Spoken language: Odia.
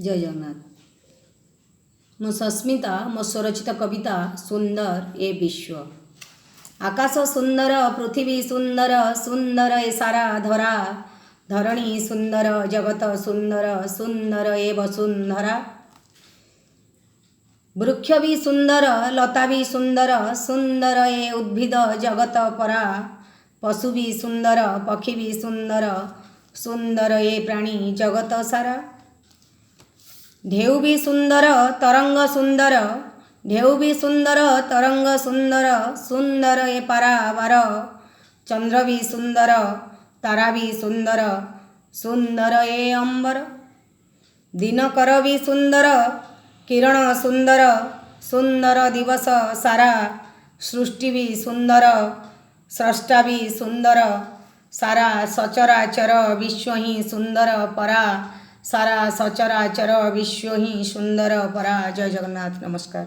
ଜୟ ଜଗନ୍ନାଥ। ମୁଁ ସସ୍ମିତା, ମୋ ସ୍ୱରଚିତ କବିତା ସୁନ୍ଦର ଏ ବିଶ୍ୱ। ଆକାଶ ସୁନ୍ଦର, ପୃଥିବୀ ସୁନ୍ଦର, ସୁନ୍ଦର ଏ ସାରା ଧରା। ଧରଣୀ ସୁନ୍ଦର, ଜଗତ ସୁନ୍ଦର, ସୁନ୍ଦର ଏ ବସୁନ୍ଧରା। ବୃକ୍ଷ ବି ସୁନ୍ଦର, ଲତା ବି ସୁନ୍ଦର, ସୁନ୍ଦର ଏ ଉଦ୍ଭିଦ ଜଗତ ପରା। ପଶୁ ବି ସୁନ୍ଦର, ପକ୍ଷୀ ବି ସୁନ୍ଦର, ସୁନ୍ଦର ଏ ପ୍ରାଣୀ ଜଗତ ସାରା। ଢେଉ ବି ସୁନ୍ଦର, ତରଙ୍ଗ ସୁନ୍ଦର, ଢେଉ ବି ସୁନ୍ଦର, ତରଙ୍ଗ ସୁନ୍ଦର, ସୁନ୍ଦର ଏ ପାରାବାର। ଚନ୍ଦ୍ର ବି ସୁନ୍ଦର, ତାରା ବି ସୁନ୍ଦର, ସୁନ୍ଦର ଏ ଅମ୍ବର। ଦିନକର ବି ସୁନ୍ଦର, କିରଣ ସୁନ୍ଦର, ସୁନ୍ଦର ଦିବସ ସାରା। ସୃଷ୍ଟି ବି ସୁନ୍ଦର, ସ୍ରଷ୍ଟା ବି ସୁନ୍ଦର, ସାରା ସଚରାଚର ବିଶ୍ୱ ହିଁ ସୁନ୍ଦର ପରା। ସାରା ସଚରାଚର ବିଶ୍ୱ ହିଁ ସୁନ୍ଦର ପରା। ଜୟ ଜଗନ୍ନାଥ, ନମସ୍କାର।